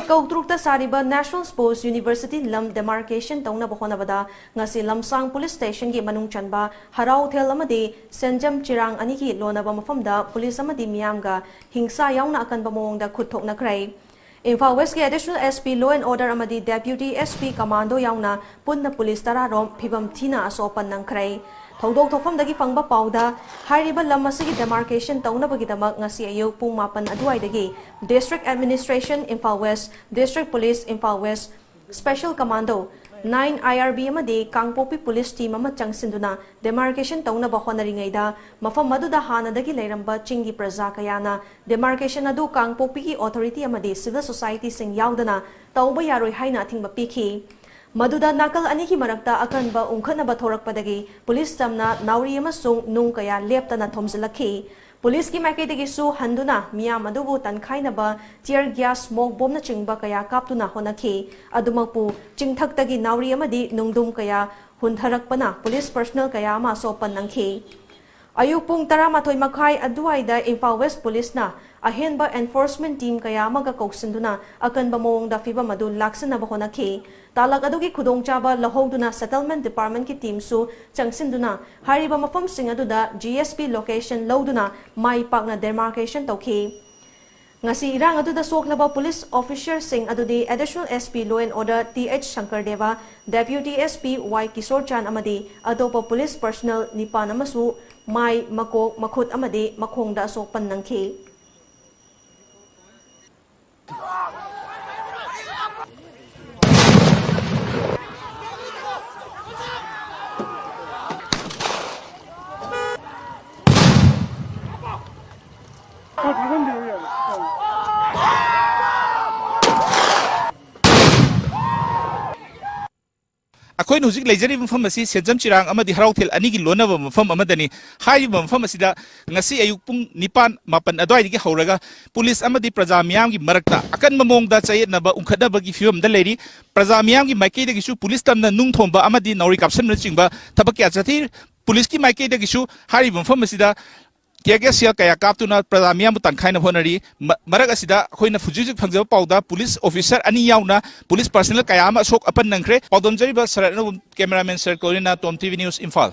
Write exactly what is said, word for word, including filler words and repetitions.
ꯀꯧꯇ꯭ꯔꯨꯛꯇ ꯁꯥꯔꯤꯕ National Sports University ꯂꯝ demarcation ꯇꯧꯅꯕ ꯍꯣꯠꯅꯕꯗ ꯉꯁꯤ ꯂꯝꯁꯥꯡ police stationꯒꯤ ꯃꯅꯨꯡ ꯆꯟꯕ ꯍꯔꯥꯎꯊꯦꯜ ꯑꯃꯗꯤ ꯁꯦꯟꯖꯝ ꯆꯤꯔꯥꯡ ꯑꯅꯤꯒꯤ ꯂꯣꯟꯅꯕ ꯃꯐꯝꯗ police ꯑꯃꯗꯤ ꯃꯤꯌꯥꯝꯒ ꯍꯤꯡꯁꯥ ꯌꯥꯎꯅ ꯑꯀꯟꯕ ꯃꯑꯣꯡꯗ ꯈꯨꯠ ꯊꯣꯛꯅꯈ꯭ꯔꯦ꯫ Imphal Westꯀꯤ Additional S P Law and Order ꯑꯃꯗꯤ Deputy S P Commando ꯌꯥꯎꯅ ꯄꯨꯟꯅ police ꯇꯔꯥꯔꯣꯝ ꯐꯤꯕꯝ ꯊꯤꯅ ꯑꯁꯣꯛ ꯑꯄꯟ ꯅꯪꯈ꯭ꯔꯦ꯫ ꯊꯧꯗꯣꯛ ꯊꯣꯛꯐꯝꯗꯒꯤ ꯐꯪꯕ ꯄꯥꯎꯗ, ꯍꯥꯏꯔꯤꯕ ꯂꯝ ꯑꯁꯤꯒꯤ demarcation ꯇꯧꯅꯕꯒꯤꯗꯃꯛ ꯉꯁꯤ ꯑꯌꯨꯛ ꯄꯨꯡ ꯃꯥꯄꯟ ꯑꯗꯨꯋꯥꯏꯗꯒꯤ District Administration, Imphal West, District Police, Imphal West, Special Commando, nine I R B ꯑꯃꯗꯤ ꯀꯥꯡꯄꯣꯛꯄꯤ police team ꯑꯃ ꯆꯪꯁꯤꯟꯗꯨꯅ demarcation ꯇꯧꯅꯕ ꯍꯣꯠꯅꯔꯤꯉꯩꯗ, ꯃꯐꯝ ꯑꯗꯨꯗ ꯍꯥꯟꯅꯗꯒꯤ ꯂꯩꯔꯝꯕ ꯆꯤꯡꯒꯤ ꯄ꯭ꯔꯖꯥ ꯀꯌꯥꯅ demarcation ꯑꯗꯨ ꯀꯥꯡꯄꯣꯛꯄꯤꯒꯤ authority ꯑꯃꯗꯤ civil societyꯁꯤꯡ ꯌꯥꯎꯗꯅ ꯇꯧꯕ ꯌꯥꯔꯣꯏ ꯍꯥꯏꯅ ꯑꯊꯤꯡꯕ ꯄꯤꯈꯤ꯫ ꯃꯗꯨꯗ ꯅꯥꯀꯜ ꯑꯅꯤꯒꯤ ꯃꯔꯛꯇ ꯑꯀꯟꯕ ꯎꯪꯈꯠꯅꯕ ꯊꯣꯔꯛꯄꯗꯒꯤ police ꯇꯝꯅ ꯅꯥꯎꯔꯤ ꯑꯃꯁꯨꯡ ꯅꯨꯡ ꯀꯌꯥ ꯂꯦꯞꯇꯅ ꯊꯣꯝꯖꯤꯜꯂꯛꯈꯤ꯫ Policeꯀꯤ ꯃꯥꯏꯀꯩꯗꯒꯤꯁꯨ ꯍꯟꯗꯨꯅ ꯃꯤꯌꯥꯝ ꯑꯗꯨꯕꯨ ꯇꯟꯈꯥꯏꯅꯕ tear gas, smoke bombꯅꯆꯤꯡꯕ ꯀꯌꯥ ꯀꯥꯞꯇꯨꯅ ꯍꯣꯠꯅꯈꯤ꯫ ꯑꯗꯨꯃꯛꯄꯨ, ꯆꯤꯡꯊꯛꯇꯒꯤ ꯅꯥꯎꯔꯤ ꯑꯃꯗꯤ ꯅꯨꯡꯗꯨꯝ ꯀꯌꯥ ꯍꯨꯟꯊꯔꯛꯄꯅ police personnel ꯀꯌꯥ ꯑꯃ ꯑꯁꯣꯛ ꯑꯄꯟ ꯅꯪꯈꯤ꯫ ꯑꯌꯨꯛ ꯄꯨꯡ ꯇꯔꯥꯃꯥꯊꯣꯏ ꯃꯈꯥꯏ ꯑꯗꯨꯋꯥꯏꯗ ꯏꯝꯐꯥꯜ ꯋꯦꯁ ꯄꯨꯂꯤꯁꯅ ꯑꯍꯦꯟꯕ enforcement team ꯀꯌꯥ ꯑꯃꯒ ꯀꯧꯁꯤꯟꯗꯨꯅ ꯑꯀꯟꯕ ꯃꯑꯣꯡꯗ ꯐꯤꯚꯝ ꯑꯗꯨ ꯂꯥꯛꯁꯤꯟꯅꯕ ꯍꯣꯠꯅꯈꯤ꯫ ꯇꯥꯂꯛ ꯑꯗꯨꯒꯤ ꯈꯨꯗꯣꯡꯆꯥꯕ ꯂꯧꯍꯧꯗꯨꯅ settlement departmentꯀꯤ teamꯁꯨ ꯆꯪꯁꯤꯟꯗꯨꯅ ꯍꯥꯏꯔꯤꯕ ꯃꯐꯝꯁꯤꯡ ꯑꯗꯨꯗ G S P location ꯂꯧꯗꯨꯅ ꯃꯥꯏ ꯄꯥꯛꯅ demarcation ꯇꯧꯈꯤ꯫ ꯉꯁꯤ ꯏꯔꯥꯡ ꯑꯗꯨꯗ ꯁꯣꯛꯂꯕ ꯄꯨꯂꯤꯁ officerꯁꯤꯡ ꯑꯗꯨꯗꯤ Additional S P Law and Order T H Shankar Deva, Deputy S P Y Kishore Chand ꯑꯃꯗꯤ ꯑꯇꯣꯞꯄ ꯄꯨꯂꯤꯁ personnel ꯅꯤꯄꯥꯟ ꯑꯃꯁꯨ ꯃꯥꯏ, ꯃꯀꯣꯛ, ꯃꯈꯨꯠ ꯑꯃꯗꯤ ꯃꯈꯣꯡꯗ ꯑꯁꯣꯛꯄꯟ ꯅꯪꯈꯤ꯫ ꯑꯩꯈꯣꯏꯅ ꯍꯧꯖꯤꯛ ꯂꯩꯖꯔꯤꯕ ꯃꯐꯝ ꯑꯁꯤ ꯁꯦꯟꯖꯝ ꯆꯤꯔꯥꯡ ꯑꯃꯗꯤ ꯍꯔꯥꯎꯊꯦꯜ ꯑꯅꯤꯒꯤ ꯂꯣꯟꯅꯕ ꯃꯐꯝ ꯑꯃꯗꯅꯤ꯫ ꯍꯥꯏꯔꯤꯕ ꯃꯐꯝ ꯑꯁꯤꯗ ꯉꯁꯤ ꯑꯌꯨꯛ ꯄꯨꯡ ꯅꯤꯄꯥꯟ, ꯃꯥꯄꯟ ꯑꯗꯨꯋꯥꯏꯗꯒꯤ ꯍꯧꯔꯒ ꯄꯨꯂꯤꯁ ꯑꯃꯗꯤ ꯄ꯭ꯔꯖꯥ ꯃꯤꯌꯥꯝꯒꯤ ꯃꯔꯛꯇ ꯑꯀꯟꯕ ꯃꯑꯣꯡꯗ ꯆꯌꯦꯠꯅꯕ ꯎꯪꯈꯠꯅꯕꯒꯤ ꯐꯤꯕꯝꯗ ꯂꯩꯔꯤ꯫ ꯄ꯭ꯔꯖꯥ ꯃꯤꯌꯥꯝꯒꯤ ꯃꯥꯏꯀꯩꯗꯒꯤꯁꯨ ꯄꯨꯂꯤꯁ ꯇꯝꯅ ꯅꯨꯡ ꯊꯣꯝꯕ ꯑꯃꯗꯤ ꯅꯥꯎꯔꯤ ꯀꯥꯞꯁꯤꯟꯕꯅꯆꯤꯡꯕ ꯊꯕꯛ ꯀꯌꯥ ꯆꯠꯊꯩ꯫ ꯄꯨꯂꯤꯁꯀꯤ ꯃꯥꯏꯀꯩꯗꯒꯤꯁꯨ ꯍꯥꯏꯔꯤꯕ ꯃꯐꯝ ꯑꯁꯤꯗ tear gas shell ꯀꯌꯥ ꯀꯥꯞꯇꯨꯅ ꯄ꯭ꯔꯖꯥ ꯃꯤꯌꯥꯝꯕꯨ ꯇꯥꯟꯈꯥꯏꯅꯕ ꯍꯣꯠꯅꯔꯤ꯫ ꯃ-, ꯃꯔꯛ ꯑꯁꯤꯗ ꯑꯩꯈꯣꯏꯅ ꯍꯧꯖꯤꯛ ꯍꯧꯖꯤꯛ ꯐꯪꯖꯕ ꯄꯥꯎꯗ ꯄꯨꯂꯤꯁ officer ꯑꯅꯤ ꯌꯥꯎꯅ ꯄꯨꯂꯤꯁ personnel ꯀꯌꯥ ꯑꯃ ꯑꯁꯣꯛ ꯑꯄꯟ ꯅꯪꯈ꯭ꯔꯦ꯫ ꯄꯥꯎꯗꯝꯖꯔꯤꯕ ꯁꯔꯠ ꯑꯅꯧꯕ, cameraman ꯁꯔꯠ ꯀꯣꯂꯤꯅꯥ, ꯇꯣꯝ ꯇꯤ ꯚꯤ news, ꯏꯝꯐꯥꯜ꯫